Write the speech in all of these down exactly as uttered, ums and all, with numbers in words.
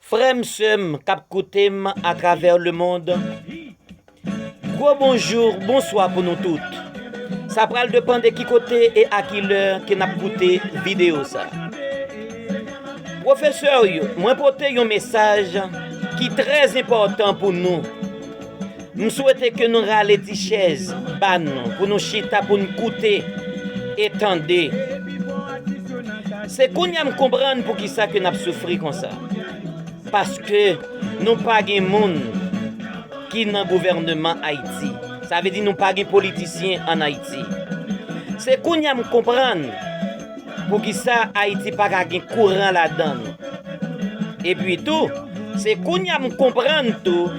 Frè m, sè m k ap koute m atravè lemonn, gwo bonjou, bonswa pou nou tout. Sa pral depann de ki kote e a ki lè ke n ap koute videyo sa. Pwofesè yo, mwen pote yon mesaj ki trè enpòtan pou nou. M swete ke nou rale ti chèz ba nou pou nou chita, pou n koute e tande. Se kounye a m konprann poukisa ke n ap soufri konsa. Paske nou pa gen moun ki nan gouvènman Ayiti. Sa vle di nou pa gen politisyen ann Ayiti. Se kounye a m konprann poukisa Ayiti pa ka gen kouran ladan l. Epi tou, se kounye a m konprann tou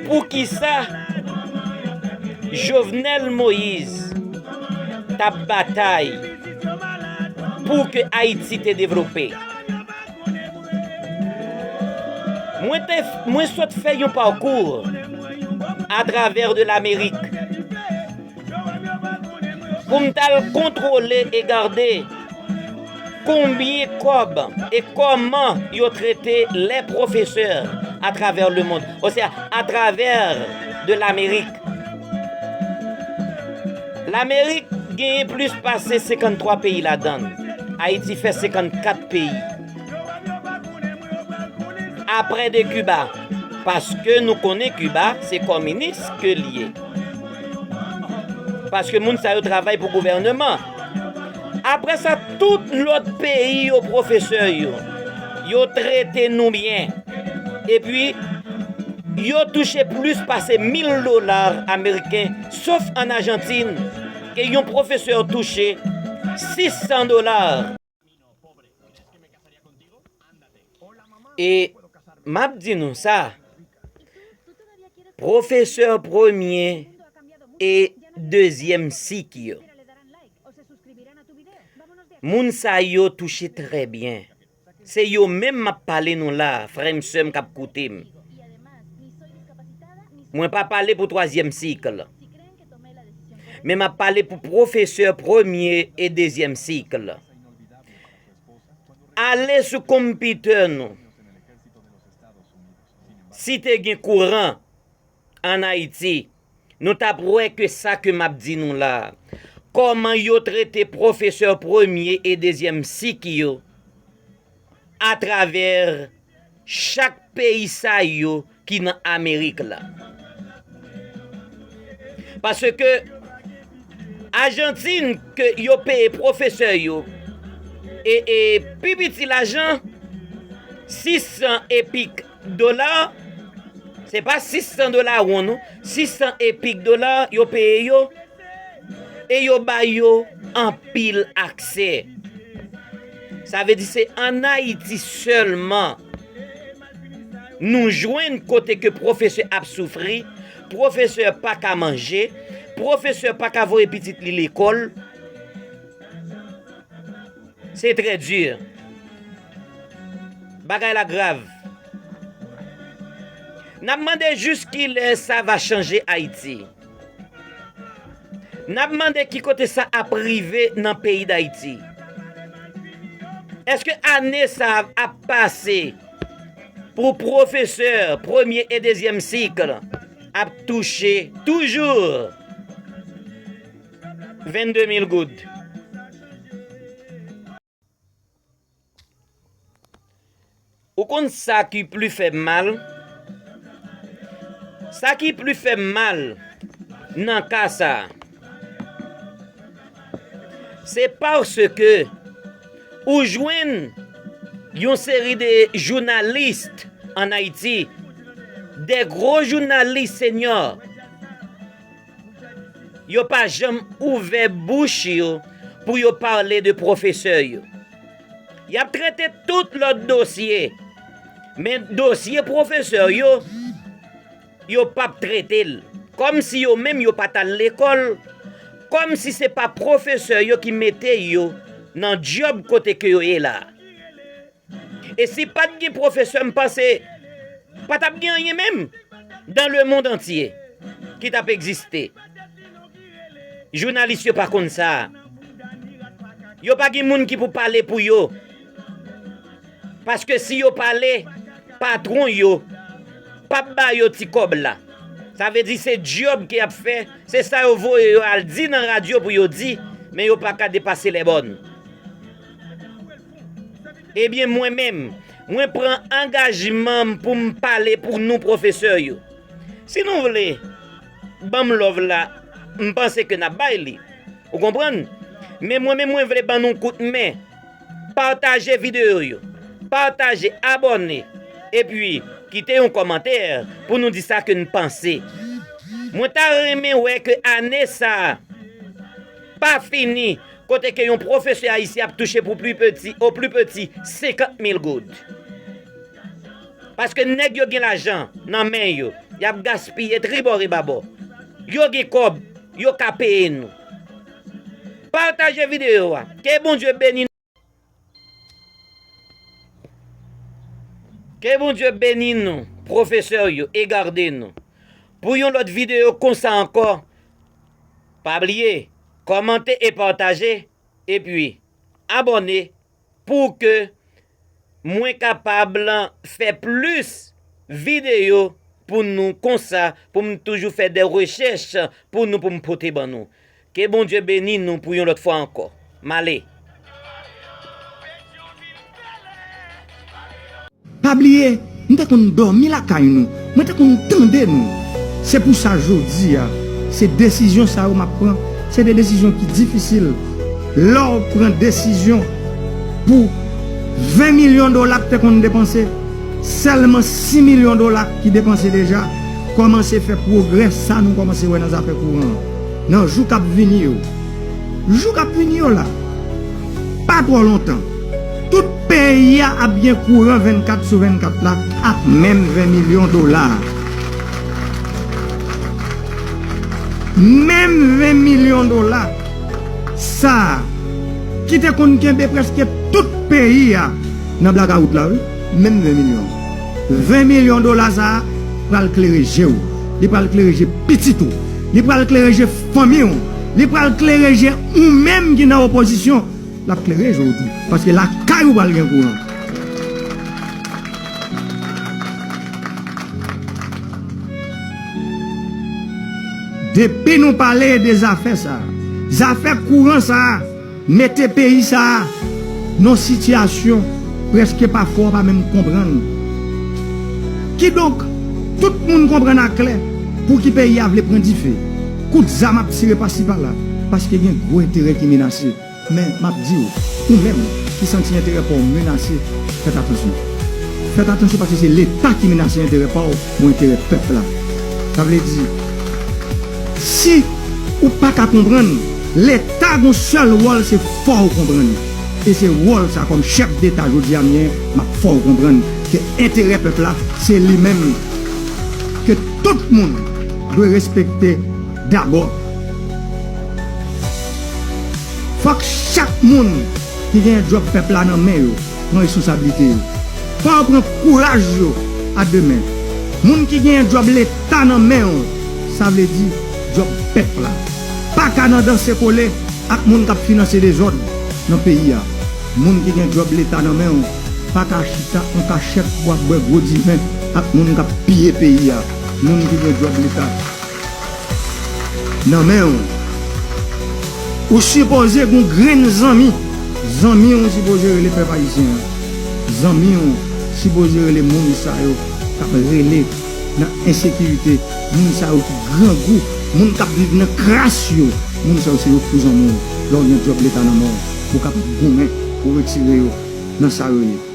poukisa Jovenel Moïse t ap batay pou ke Ayiti te devlope. Mwen te, mwen sot fè yon pakou atravè de Lamerik pou m t al kontwole e gade konbyen kòb e kòman yo trete lè pwofesè atravè lemonn, oswa atravè de Lamerik. Lamerik genyen plis pase senkanntwa peyi ladan l. Ayiti fè senkannkat peyi. Apre de Kiba, paske nou konnen Kiba se kominis ke l ye. Paske moun sa yo travay pou gouvènman. Apre sa, tout lòt peyi yo, pwofesè yo, yo trete nou byen. Epi, yo touche plis pase mil dola ameriken, sof ann Ajantin, ke yon pwofesè touche sis san dola. E m ap di nou sa, pwofesè premye e dezyèm sik yo, moun sa yo touche trè byen. Se yo menm m ap pale nou la, frè m, sè m k ap koute m. Mwen pa pale pou twazyèm sik la. Men m ap pale pou pwofesè premye e dezyèm sik la. Ale sou konpitè nou. Si te gen kouran ann Ayiti, nou t ap wè ke sa ke m ap di nou la a. Kòman yo trete pwofesè premye e dezyèm sik yo atravè chak peyi sa yo ki nan Amerik la. Paske Ajantin ke yo peye pwofesè yo e, e pi piti lajan, sis san epik dola, se pa sis san dola won non, sis san epik dola yo peye yo, e yo ba yo anpil aksè. Sa vle di se ann Ayiti sèlman nou jwenn kote ke pwofesè ap soufri, pwofesè pa ka manje, pwofesè pa ka voye pitit li lekòl. Se trè di. Bagay la grav. N ap mande jis kilè sa va chanje Ayiti. N ap mande ki kote sa ap rive nan peyi Dayiti. Èske ane sa ap pase pou pwofesè premye e dezyèm sik ap touche toujou vennde mil goud? Ou konn sa ki pli fè m mal? Sa ki pli fè m mal nan ka sa a, se paske ou jwenn yon seri de jounalis ann Ayiti, de gwo jounalis senyò, yo pa janm ouvè bouch yo pou yo pale de pwofesè yo. Y ap trete tout lòt dosye, men dosye pwofesè yo, yo p ap trete l. Kòmsi yo menm yo pa t al lekòl, kòmsi se pa pwofesè yo ki mete yo nan djòb kote ke yo ye la. E si pa t gen pwofesè, m panse pa t ap gen anyen menm dans le monde entier ki t ap egziste. Jounalis yo pa konn sa. Yo pa gen moun ki pou pale pou yo. Paske si yo pale, patwon yo p ap ba yo ti kòb la. Sa vle di se djòb ke y ap fè, se sa yo voye yo al di nan radyo pou yo di, men yo pa ka depase lèbòn. Ebyen, mwen menm, mwen pran angajman m pou m pale pou nou pwofesè yo. Si nou vle ban m love la, m panse ke n ap bay li. Ou konprann? Men mwen menm, mwen vle ban nou kout men. Pataje videyo yo. Pataje, abòne. Epi, kite yon kòmantè pou nou di sa ke n panse. Mwen ta renmen wè ke ane sa a pa fini kote ke yon pwofesè ayisyen ap touche pou pli piti, o pli piti, senkant mil goud. Paske nèg yo gen lajan nan men yo, y ap gaspiye tribò rebabò. Yo gen kòb, yo ka peye nou. Pataje videyo a. Ke Bondye beni nou. Ke Bondye beni nou, pwofesè yo, e gade nou. Pou yon lòt videyo konsa ankò, pa bliye, kòmante e pataje, epi abòne pou ke mwen kapab fè plis videyo pou nou konsa, pou m toujou fè de rechèch pou nou, pou m pote ban nou. Ke Bondye beni nou pou yon lòt fwa ankò. M ale. Pa bliye, m te konn dòmi lakay nou. Mwen te konn tande nou. Se pou sa jodi a, se desizyon sa yo m ap pran. Se de desizyon ki difisil. Lè w pran desizyon pou ven milyon dola k te konn depanse, sèlman sis milyon dola ki depanse deja, kòmanse fè pwogrè sa nou kòmanse wè nan zafè kouran an. Nan jou k ap vini yo, jou k ap vini yo la, pa twò lontan, tout peyi a ap gen kouran vennkat sou vennkat la ak menm ven milyon dola a. Menm ven milyon dola sa a, ki te konn kenbe prèske tout peyi a nan blakawout la, wi, menm ven milyon. Ven milyon dola sa a pral klere je w, li pral klere je pitit ou, li pral klere je fanmi w, li pral klere je ou menm ki nan opozisyon. L ap klere je w tou, paske lakay ou pral gen kouran. Depi nou pale de zafè sa a, zafè kouran sa a, mete peyi sa a nan sitiyasyon prèske pafwa w pa menm konprann. Kidonk, tout moun konprann aklè pou ki peyi a vle pran dife. Kout zam ap tire pasi pala, paske gen gwo enterè ki menase. Men, m ap di w, ou menm ki santi enterè pa w menase, fèt atansyon. Fèt atansyon paske se Leta ki menase enterè pa w ou enterè pèp la. Sa vle di, si ou pa ka konprann, Leta gon sèl wòl, se fè w konprann. E se wòl sa kòm chèf Deta jodi a m genyen, m ap fè w konprann ke enterè pèp la, se li menm ke tout moun dwe respekte dabò. Fòk chak moun ki gen djòb pèp la nan men yo pran responsablite yo. Fò yo pran kouraj yo a de men. Moun ki gen djòb Leta nan men w, sa vle di djòb pèp la. Pa ka nan danse kole ak moun k ap finanse dezòd nan peyi a. Moun ki gen djòb Leta nan men w, pa ka chita an kachèt pou ap bwè gwo diven ak moun k ap piye peyi a. Moun ki gen djòb Leta nan men w. Ou sipoze gon grenn zanmi. Zanmi w sipoze rele pèp ayisyen an. Zanmi w sipoze rele moun sa yo k ap rele nan ensekirite, moun sa yo ki grangou, moun k ap viv nan kras yo. Moun sa yo se yo pou zanmi w. Lè w gen djòb Leta nan men w, ou kapab goumen pou retire yo nan sa yo ye.